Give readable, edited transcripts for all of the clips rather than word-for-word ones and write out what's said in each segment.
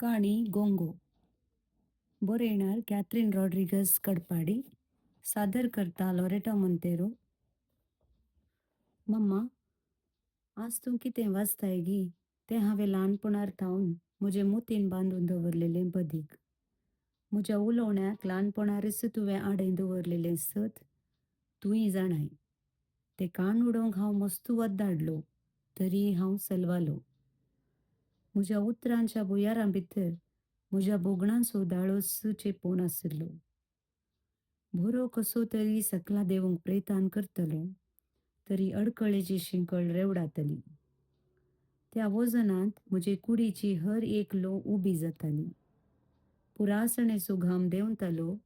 काणी गोंगो. बरयणार कॅथरीन रॉड्रिगस कडपाडी. सादर करता लॉरेटा मोंतेरो. मम्मा, आज तूं कितें वाचताय गी तें हांवें ल्हानपणार थावन म्हजे मुतीन बांदून दवरलेलें बदीक. म्हज्या उलोवण्याक ल्हानपणारच तुवें आडय दवरलेलें सत तूंय जाणाय. तें कान उडोवंक हांव मस्तू वद्दाडलो तरी हांव सलवालो. म्हज्या उतरांच्या भुयारां भितर म्हज्या भोगणांचो दाळोच चेपून आशिल्लो. बरो कसो तरी सकला देंवूंक प्रयत्न करतलो तरी अडकळेची शिंकळ रेवडातली. त्या वजनांत म्हजे कुडीची हर एक लो उबी जाताली. पुरासणेचो घाम देंवतालो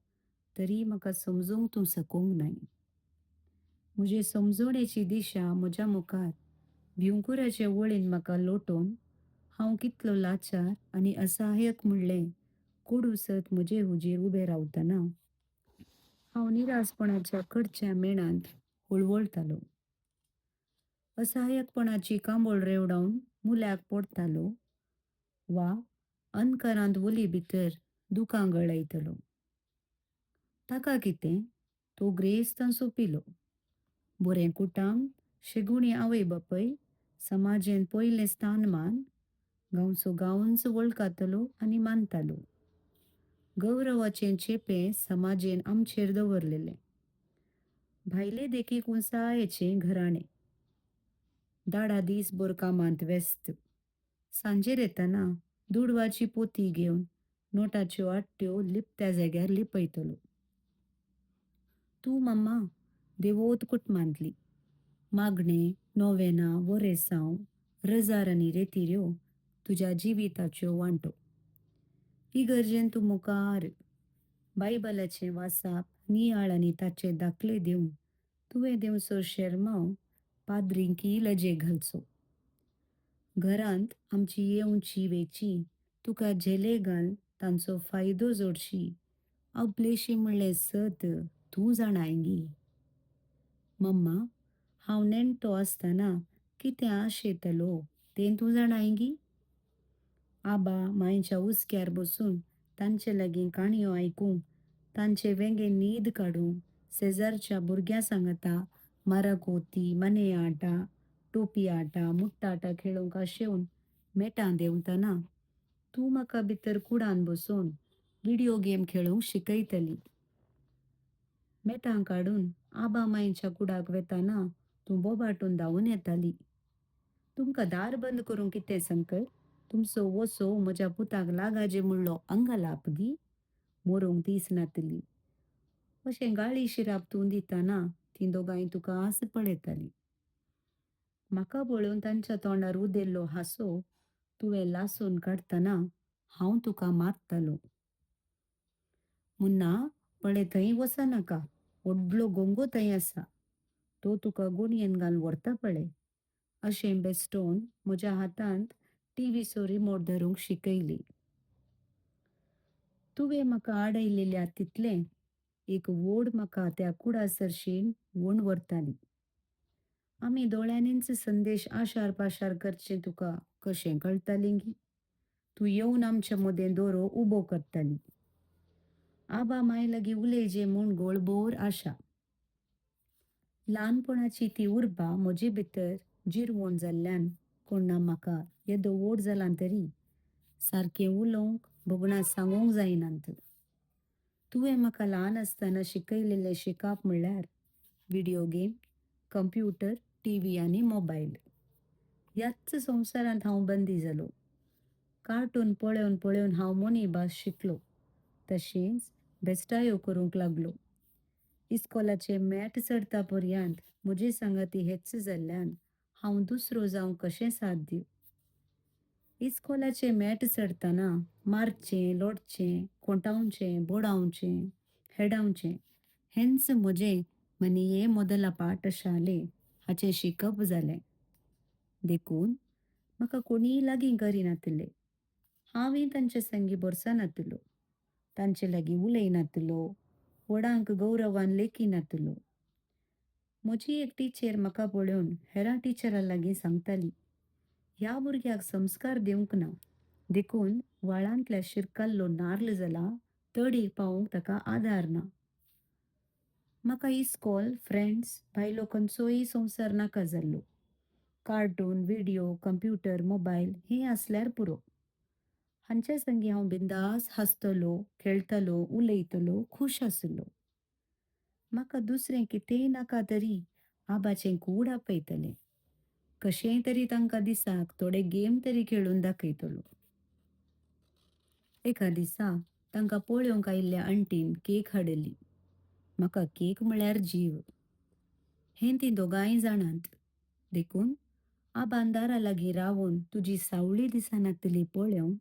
तरी म्हाका समजूंक तूं सकूंक नाय. म्हजे समजवणेची दिशा म्हज्या मुखार भिवकुराचे वळीन म्हाका लोटोवन हांव कितलो लाचार आनी असहाय्यक म्हणलें कोडूसत म्हजे हुजीर उबें रावतना हांव निरासपणाच्या कडच्या मेणांत हुळवळतालो. असहाय्यकपणाची कांबळ रेवडावन मुल्याक पडतालो वा अंधकारांत वोली भितर दुकां गळयतलो. ताका कितें, तो ग्रेस्तान सोंपिलो. बरें कुटाम, शेगुणी आवय बापूय, समाजेंत पयलें स्थानमान, गांवचो गांवच वळखतालो आनी मानतालो. गौरवाचें चेपें समाजेन आमचेर दवरलेलें. भायले देखीक उंचायेचें घराणें. दाडा दीसभर कामांत व्यस्त. सांजेर येतना दुडवाची पोती घेवन नोटाच्यो आट्ट्यो लिपत्या जाग्यार लिपयतलो. तूं मम्मा देवोत कुटुंबांतली. मागणें, नोवेनां, वरेसांव, रजार आनी रेतिऱ्यो तुज्या जिविताच्यो वांटो. इगर्जेन तूं मुखार बायबलाचें वाचप, नियाळ आनी ताचे दाखले दिवन तुवें दिवचो शेरमांव पाद्रींकीय लजेक घालचो. घरांत आमची येवची वेची तुका झेले घाल तांचो फायदो जोडशी अबलेशी म्हणलें सत तूं जाणाय गी. मम्मा, हांव नेण्टो आसतना कितें आशेतलो तें तूं जाणाय गी? आबा मांयच्या हुस्क्यार बसून तांचे लागीं काणयो आयकूंक, तांचे वेंगे न्हीद काडूंक, शेजारच्या भुरग्यां सांगाता माराकोती, मने आटा, टोपी आटा, मुट्टाटा खेळोवंक आशेवन मेटां देंवतना तूं म्हाका भितर कुडान बसून व्हिडियो गेम खेळूंक शिकयतली. मेटां काडून आबा मांयच्या कुडाक वेताना तूं बोबाटून धांवून येताली. तुमकां दार बंद करूंक कितें संकट? तुमचो वसो म्हज्या पुताक लागाजे म्हणलो अंगलाप गी? मरूंक दीस नातली. अशें गाळी शिराप तूं दितना तीं दोगांय तुका आस पळयतालीं. म्हाका पळोवन तांच्या तोंडार उदेल्लो हांसो तुवें लासून काडटना हांव तुका मारतालो. मुन्ना, पळय थंय वचनाका, व्हडलो गोंगो थंय आसा, तो तुका गोणयेन घालून व्हरता पळय, अशें बेस्टोवन म्हज्या हातांत टिवीचो रिमोट धरूंक शिकयली. तुवें म्हाका आडयलेल्या तितलें एक ओड म्हाका त्या कुडा सरशीन वण व्हरताली. आमी दोळ्यांनीच संदेश आशार पाशार करचें तुका कशें कळटालें गी? तूं येवन आमचे मदें दोरो उबो करताली. आबा मांय लागीं उलयजे म्हूण गोळभोर आशा. ल्हानपणाची ती उर्बा म्हजे भितर जिरवण जाल्ल्यान कोण्णा म्हाका येदो व्हड जालां तरी सारकें उलोवंक, भोगणां सांगूंक जायनात. तुवें म्हाका ल्हान आसतना शिकयलेलें शिकप म्हणल्यार व्हिडियो गेम, कंप्युटर, टिवी आनी मोबायल. ह्याच संवसारांत हांव बंदी जालो. कार्टून पळोवन पळोवन हांव मोनी भास शिकलो. तशेंच बेस्टायो करूंक लागलो. इस्कोलाचे मॅट चडता पर्यंत म्हजे सांगाती हेच जाल्ल्यान हांव दुसरो जावंक कशें साध्य? इस्कोलाचे मॅट चडतना मारचें, लोटचें, खोंटावचें, बोडावचें, हेडावचें हेंच म्हजें मनिये मोदला पाठशाले हाचें शिकप जालें. देखून म्हाका कोणीय लागीं करिनातले. हांवूय तांचे संगी भरसनातलो, तांचे लागीं उलयनातलो, व्हडांक गौरवान लेखिनातलो. म्हजी एक टिचर म्हाका पळोवन हेरां टिचरां लागीं सांगताली, ह्या भुरग्याक संस्कार दिवंक ना. देखून व्हाळांतल्या शिरकाल्लो नार्ल जाला, तडीक पावूंक ताका आदार ना. म्हाका इस्कोल, फ्रेंड्स, भायलो खंयचोय संवसार नाका जाल्लो. कार्टून, व्हिडियो, कंप्युटर, मोबायल हें आसल्यार पुरो. हांचे संगी हांव बिंदास हांसतलो, खेळटलो, उलयतलो, खूश आसलो. म्हाका दुसरें कितेंय नाका तरी आबाचें कूड आपयतलें. कशेंय तरी तांकां दिसाक थोडे गेम तरी खेळून दाखयतलो. एका दिसा तांकां पळोवंक आयिल्ल्या आण्टीन केक हाडिल्ली. म्हाका केक म्हळ्यार जीव. हें तीं दोगांय जाणात. देखून आबान दारा लागीं रावन तुजी सावळी दिसनातली पळोवन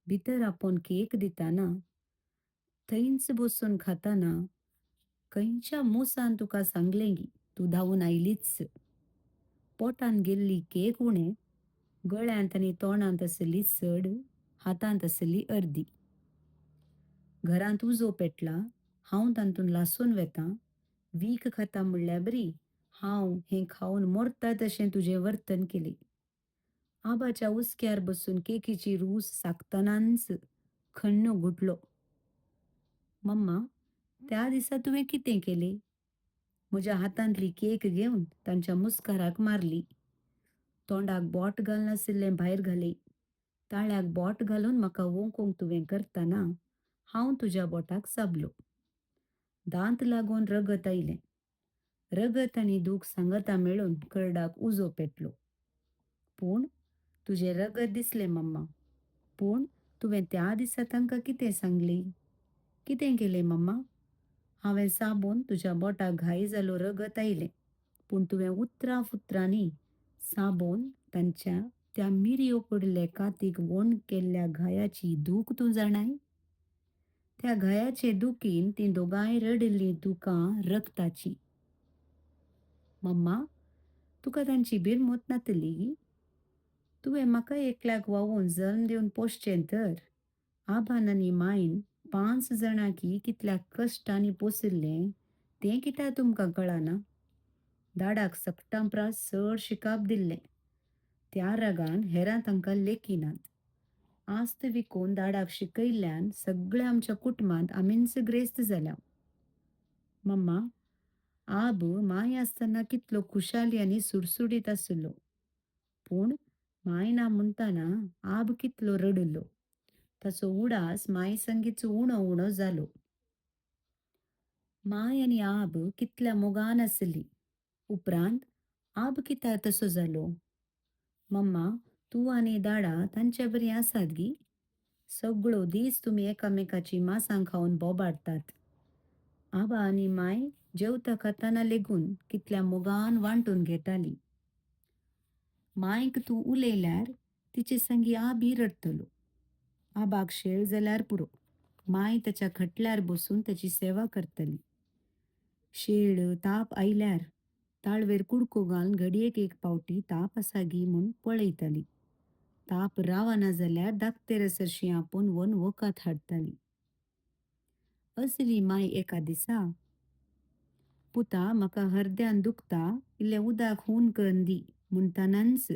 भितर आपोवन केक दिताना, थंयच बसून खाताना, खंयच्या मुसान तुका सांगलें गी, तूं धांवून आयलीच. पोटांत गेल्ली केक उणें, गळ्यांत आनी तोंडांत आसली चड, हातांत आसली अर्दी. घरांत उजो पेटला, हांव तातूंत लासून वेतां, वीख खाता म्हणल्यार बरी हांव हें खावन मरता तशें तुजें वर्तन केलें. आबाच्या हुस्क्यार बसून केकीची रूच चाखतनाच खण्ण घुटलो. मम्मा, त्या दिसा तुवें कितें केलें? म्हज्या हातांतली केक घेवन तांच्या मुस्काराक मारली. तोंडाक बोट घालनाशिल्लें भायर घालें. ताळ्याक बोट घालून म्हाका ओंकूंक तुवें करतना हांव तुज्या बोटाक चाबलो. दांत लागून रगत आयलें. रगत आनी दूख सांगाता मेळून करडाक उजो पेटलो. पूण तुजें रगत दिसलें मम्मा. पूण तुवें त्या दिसा तांकां कितें सांगलें? कितें केलें मम्मा? हांवें साबून तुज्या बोटाक घाय जालो, रगत आयलें. पूण तुवें उतरां फुतरांनी साबून तांच्या त्या मिरयो पडिल्ले कातीक वण केल्ल्या घायाची दूख तूं जाणाय? त्या घायाचे दुखीन तीं दोगांय रडिल्लीं दुकां रगताचीं. मम्मा, तुका तांची बिरमत नातली? तुवें म्हाका एकल्याक व्हांवून जल्म दिवन पोसचें तर आबान आनी मांयन 5 जाणांकी कितल्या कश्टांनी पोसिल्लें तें कित्याक तुमकां कळना? दाडाक सगटां प्रास चड शिकाप दिल्लें. त्या रागान हेरां तांकां लेखिनात. आस्त विकून दाडाक शिकयल्ल्यान सगळ्या आमच्या कुटुंबांत आमीच ग्रेस्त जाल्या. मम्मा, आब मांय आसतना कितलो खुशाली आनी सुडसुडीत आशिल्लो. पूण मांय ना म्हणटना आब कितलो रडिल्लो. ताचो उडास मांय संगीच उणो उणो जालो. मांय आनी आब कितल्या मोगान आसली. उपरांत आब कित्याक तसो जालो? मम्मा, तूं आनी दाडा तांचे बरी आसात गी? सगळो दीस तुमी एकामेकाची मासां खावन बोबाडटात. आबा आनी मांय जेवता खाताना लेगून कितल्या मोगान वांटून घेताली. मांयक तूं उलयल्यार तिचे संगी आबी रडटलो. आबाक शेळ जाल्यार पुरो, मांय ताच्या खटल्यार बसून ताची सेवा करतली. शेळ ताप आयल्यार ताळवेर कुडको घालून घडयेक एक पावटी ताप आसा गी म्हूण पळयताली. ताप रावना जाल्यार दाक्तेर सरशीं आपोवन वन वखद हाडटाली. असली मांय एका दिसा, पुता म्हाका हरद्यान दुखता, इल्लें उदक हून करून दी म्हणटनाच,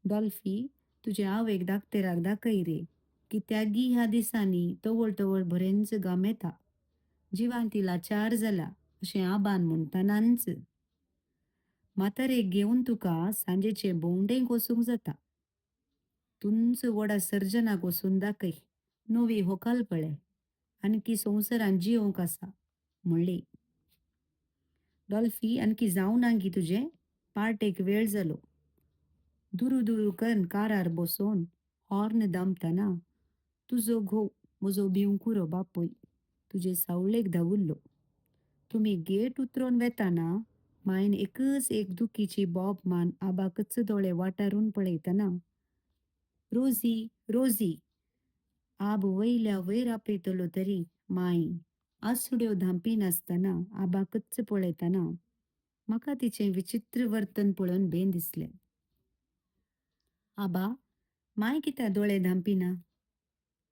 डॉल्फी तुजे आवयक दाक्तेराक दाखय रे, कित्याक गी ह्या दिसांनी तवळ तवळ बरेंच घामेता, जिवान ती लाचार जाला अशें आबान म्हणटनाच, म्हातारेक घेवन तुका सांजेचे भोंवडेक वचूंक जाता. तूंच व्हडा सर्जनाक वचून दाखय, नवी होकाल पळय, आणकी संवसारांत जियोंक आसा म्हणलें. डॉल्फी आणकी जावना गी तुजें? पार्टेक वेळ जालो. दुरू दुरू करून कारार बसोवन हॉर्न दामतना तुजो घोव म्हजो भिवकुरो बापूय तुजे सावळेक धांविल्लो. तुमी गेट उतरोवन वेताना मांयन एकच एक दुखीची बोब मान आबाकच दोळे वाटारून पळयतना, रोजी रोजी आब वयल्या वयर आपयतलो तरी मांय आसुड्यो धांपिनासतना आबाकच पळयतना म्हाका तिचें विचित्र वर्तन पळोवन बेन दिसलें. आबा, मांय कित्याक दोळे धांपिना?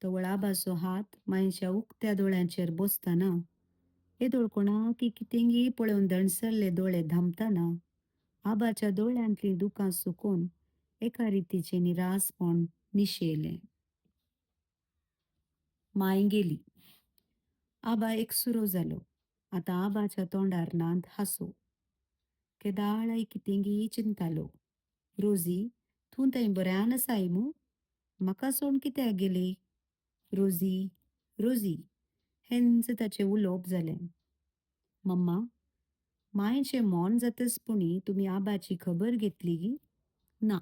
तवळ आबाचो हात मांयच्या उक्त्या दोळ्यांचेर बसतना येदोळ कोणाकी कितेंगी पळोवन दणसल्ले दोळे धांपतना आबाच्या दोळ्यांतलीं दुकां सुकोवन एका रितीचें निरासपण निशेलें. मांय गेली. आबा एकसुरो जालो. आतां आबाच्या तोंडार नात हांसो. केदाळाय कितेंगी चिंतालो. रोजी, तूं थंय बऱ्यान आसाय मूं? म्हाका सोडून कित्याक गेली? रोजी, रोजी, हेंच ताचें उलोवप जालें. मम्मा, मांयचें मौन जातच पुणी तुमी आबाची खबर घेतली गी? ना.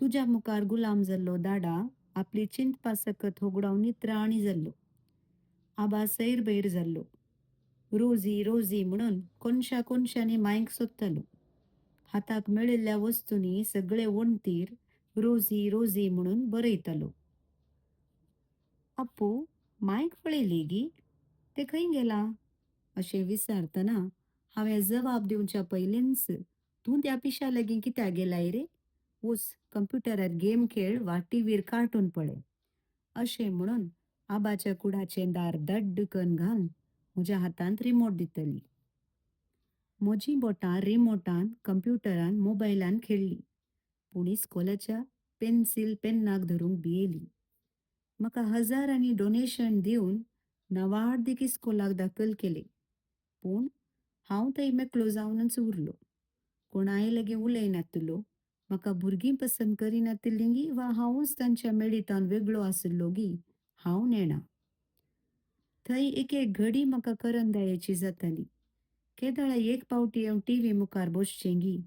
तुज्या मुखार गुलाम जाल्लो दाडा आपली चिंतपा सकत होगडावन नित्राणी जाल्लो. आबा सैरभैर जाल्लो. रोजी रोजी म्हणून कोनशा कोनशांनी मांयक सोदतालो. हाताक मेळिल्ल्या वस्तूंनी सगळे वणटीर रोजी रोजी म्हणून बरयतालो. अप्पू, मांयक पळयली गी? तें खंय गेलां? अशें विचारतना हांवें जबाब दिवच्या पयलींच तूं त्या पिशा लागीं कित्याक गेलाय रे? वच कंप्युटरार गेम खेळ वा टिव्हीर कार्टून पळय. अशें म्हणून आबाच्या कुडाचें दार दड्ड कन्न घालून म्हज्या हातांत रिमोट दितली. म्हजीं बोटां रिमोटान, कंप्युटरान, मोबायलान खेळ्ळीं. पूण इस्कोलाच्या पेन्सील पेन्नाक धरूंक भियेली. म्हाका हजारांनी डोनेशन दिवन नवार्दीक इस्कोलाक दाखल केलें. पूण हांव थंय मेकळो जावनच उरलो. कोणाय लागीं उलयनातलो. म्हाका भुरगीं पसंत करिनातिल्लीं गी वा हांवूच तांच्या मेळितान वेगळो आशिल्लो गी हांव नेणा. थंय एक एक घडी म्हाका करंदायेची जाताली. केदळा एक पावटी हांव टिव्ही मुखार बसचें गी,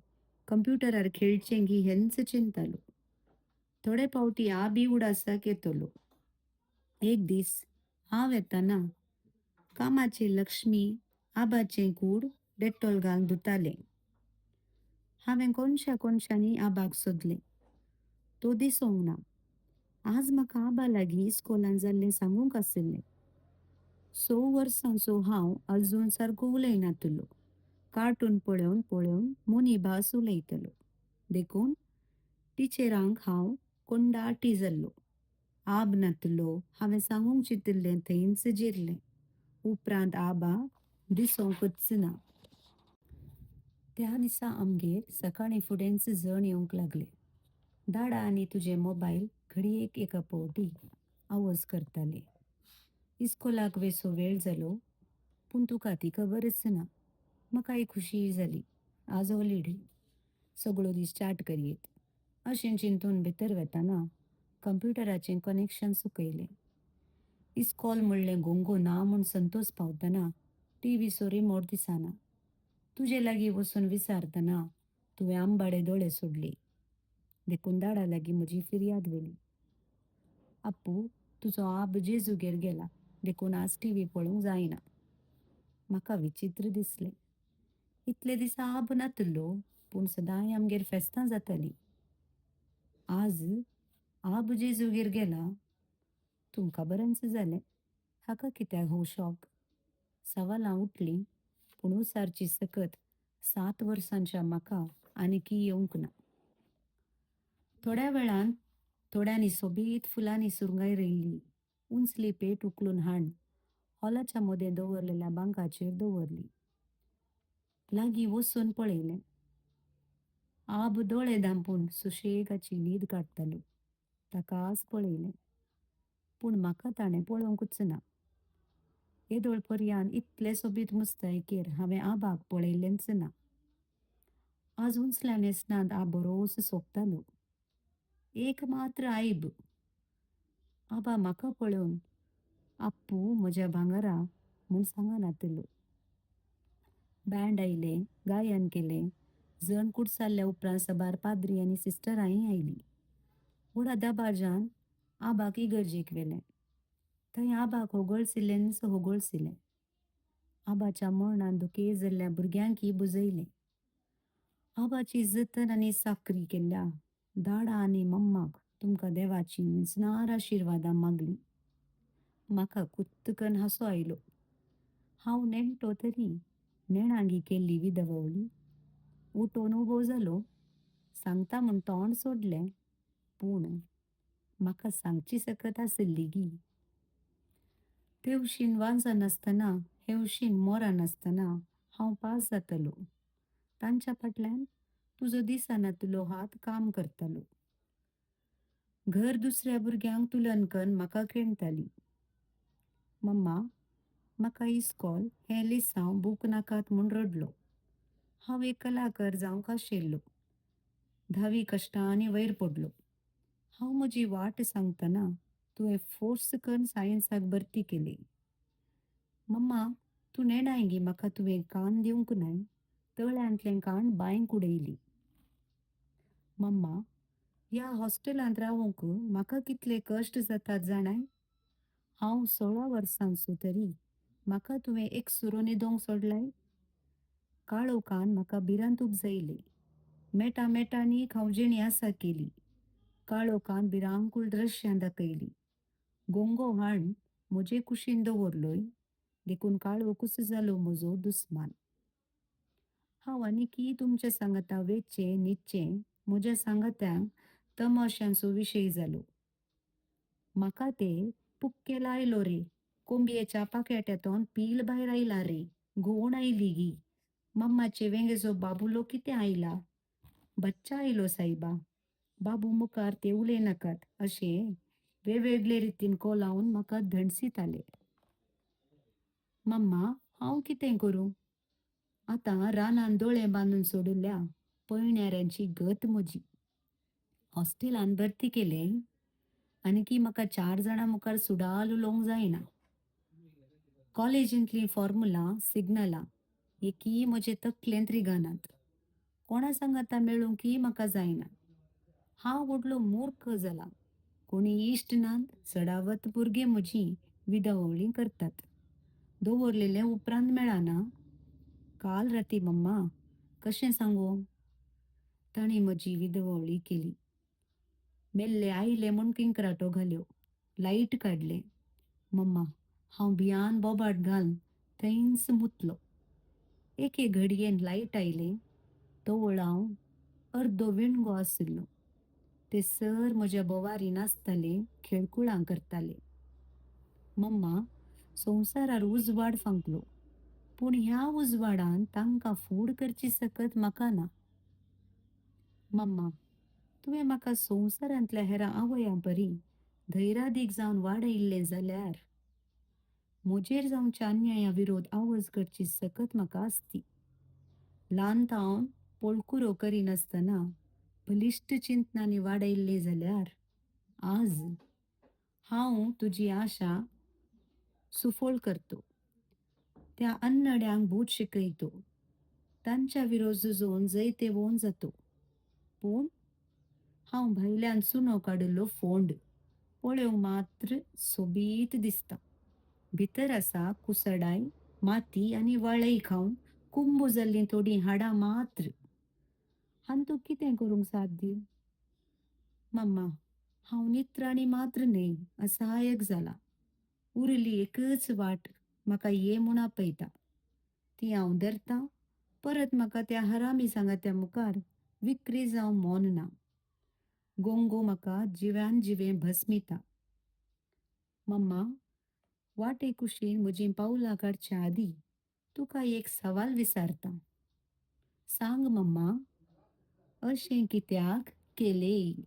कंप्युटरार खेळचें गी हेंच चिंतालो. थोडे पावटी आबी उडासाक येतलो. एक दीस हांव येतना कामाचें लक्ष्मी आबाचें कूड डेटॉल घालून धुतालें. हांवें कोनशा कोनशांनी आबाक सोदलें. तो दिसूंक ना. आज म्हाका आबा लागीं इस्कोलान जाल्लें सांगूंक आशिल्लें. स वर्सांचो हांव अजून सारको उलयनातलो. कार्टून पळोवन पळोवन मोनी भास उलयतलो. देखून टिचरांक हांव कोंडाटी जाल्लो. आब नातलो हांवें सांगूंक चितिल्लें थंयच जिरलें. उपरांत आबा दिसोंकच ना. त्या दिसा आमगेर सकाळीं फुडेंच जण येवंक लागले. दाडा आनी तुजें मोबायल घडयेक एका पावटी आवाज करताले. इस्कोलाक वेसो वेळ जालो, पूण तुका ती खबरच ना. म्हाकाय खुशी जाली. आज हॉलिडे. सगळो दीस चाट करयेत. अशें चिंतून भितर वेतना कंप्युटराचें कनेक्शन चुकयलें. इस्कोल म्हणलें गोंगो ना म्हूण संतोस पावतना टिव्हीचो रिमोट दिसना. तुजे लागीं वचून विचारतना तुवें आंबाडे दोळे सोडले. देखून दाडा लागीं म्हजी फिर्याद व्हेली. अप्पू, तुजो आब जेजूगेर गेला, देखून आज टिव्ही पळोवंक जायना. म्हाका विचित्र दिसलें. इतले दिसा आब नातलो, पूण सदांय आमगेर फेस्तां जातालीं. आज आब जेजूगेर गेला, तुमकां बरेंच जालें. हाका कित्याक हो शॉक? सवालां उठलीं, पूण उसारची सकत 7 वर्सांच्या म्हाका आनीकी येवंक ना. थोड्या वेळान थोड्यांनी सोबीत फुलांनी सुरंगाय उंचली पेट उखलून हाण हॉलाच्या मदें दवरलेल्या बांकाचेर दवरली. लागीं वचून पळयलें. आब दोळे धांपून सुशेगाची न्हीद काडटालो. ताकाच पळयलें. पूण म्हाका ताणें पळोवंकच ना. येदोळ पर्यान इतले सोबीत मुस्तायकेर हांवें आबाक पळयलेंच ना. आज उंचल्या न्हेसणांत आब बरोच सोबतालो. एक मात्र आयब. आबा म्हाका पळोवन अप्पू म्हज्या भांगरा म्हूण सांगनातलो. बँड आयलें, गायन केलें. जण कुडसारल्या उपरांत सबार पाद्री आनी सिस्टरांय आयलीं. व्हडा दबाज्यान आबाक इगर्जेक व्हेलें. थंय आबाक होगळसिलेंच होगळसिलें. आबाच्या मरणान दुखेस्त जाल्ल्या भुरग्यांकय बुजयलें. आबाची जतन आनी चाकरी केल्ल्या दाडा आनी मम्माक तुमकां देवाची निजनार आशिर्वादां मागलीं. म्हाका कुत्तकन हांसो आयलो. हांव नेणटो तरी नेणांगी केल्ली विधवली. उठून उबो जालो. सांगता म्हूण तोंड सोडलें, पूण म्हाका सांगची सकत आशिल्ली गी. तेवशीन वाजनासतना हेवशीन मोरनासतना हांव पास जातलो. तांच्या फाटल्यान तुजो दिसनातलो हात काम करतालो. घर दुसऱ्या भुरग्यांक तुलन कन्न म्हाका खेणताली. मम्मा, म्हाका इस्कोल, हें लिसांव, बूक नाकात म्हूण रडलो. हांव एक कलाकार जावंक आशिल्लो. धावी कश्टांनी वयर पडलो. हांव म्हजी वाट सांगतना तुवें फोर्स करून सायन्साक भरती केली. मम्मा, तूं नेणाय गी म्हाका तुवें कान दिवंक नाय, तळ्यांतलें काण बांयक उडयली. मम्मा, ह्या हॉस्टेलांत रावूंक म्हाका कितले कश्ट जातात जाणाय? हांव 16 वर्सांचो तरी म्हाका तुवें एकसुरो न्हिदोंक सोडलाय? काळोखान म्हाका भिरांत उपजायली. मेटा मेटांनी खावजेणी आसा केली. काळोखान भिरांकूळ दृश्यां दाखयलीं. गोंगो हाण म्हजे कुशीन दवरलोय, देखून काळोखूच जालो म्हजो दुस्मान. हांव आनीकय तुमच्या सांगाता वेचें न्हिदचें म्हज्या सांगात्यांक तमाशांचो विशय जालो. म्हाका ते पुक्केल आयलो रे, कोंबयेच्या पाकेटांतून पील भायर आयलां रे, घुंवण आयली गी, मम्माचे वेंगेचो बाबुलो कितें आयला? बच्चा आयलो सायबा, बाबू मुखार ते उलयनाकात अशें वेगवेगळे रितीन कोलावन म्हाका धणसिताले. मम्मा, हांव कितें करूं? आतां रानांत दोळे बांदून सोडिल्ल्या पयणाऱ्यांची गत म्हजी. हॉस्टेलांत भरती केलें आनीकी म्हाका चार जाणां मुखार सुडाल उलोवंक जायना. कॉलेजींतलीं फॉर्मुलां, सिग्नलां एकीय म्हजे तकलेंत रिगनात. कोणा सांगाता मेळूंकय म्हाका जायना. हांव व्हडलो मूर्ख जालां. कोणी इश्ट नात, चडावत भुरगे म्हजी विदवळी करतात. दवरलेलें उपरांत मेळना. काल राती मम्मा, कशें सांगू? तांणी म्हजी विदवळी केली. मेल्ले आयले म्हूण किंक्राटो घाल्यो. लायट काडलें. मम्मा, हांव भियान बोबाट घालून थंयच मुतलो. एके घडयेन लायट आयलें, तवळ हांव अर्दो विणगो आशिल्लो. ते सर म्हज्या बोवारी नाचताले, खेळकुळां करताले. मम्मा, संवसारार उजवाड फांकलो. पूण ह्या उजवाडान तांकां फूड करची सकत म्हाका ना. मम्मा, तुवें म्हाका संवसारांतल्या हेरां आवयां परी धैरादीक जावन वाडयिल्लें जाल्यार म्हजेर जावच्या अन्याया विरोध आवाज करची सकत म्हाका आसती. ल्हान थावन पोळकुरो करिनासतना बलिश्ट चिंतनांनी वाडयिल्लें जाल्यार आज हांव तुजी आशा सुफळ करतो. त्या अन्नड्यांक बूद शिकयतो. तांच्या विरोध झुजोवन जैतेवंत जातो. पूण हांव भायल्यान चुनो काडिल्लो फोंड, पळोवंक मात्र सोबीत दिसता. भितर आसा कुसडाय, माती आनी वाळय खावन कुंबू जाल्लीं थोडीं हाडां मात्र. हांतूं कितें करूंक साध्य? मम्मा, हांव नित्राणी मात्र न्हय, असहायक जाला. उरली एकच वाट म्हाका ये म्हूण आपयता. ती हांव धरतां, परत म्हाका त्या हरामी सांगात्या मुखार विक्री जावं मोन ना. गोंगो म्हाका जिव्यान जिवें भस्मिता. मम्मा, वाटे कुशीन म्हजीं पावलां काडच्या आदीं तुका एक सवाल विचारतां. सांग मम्मा, अशें कित्याक केलें?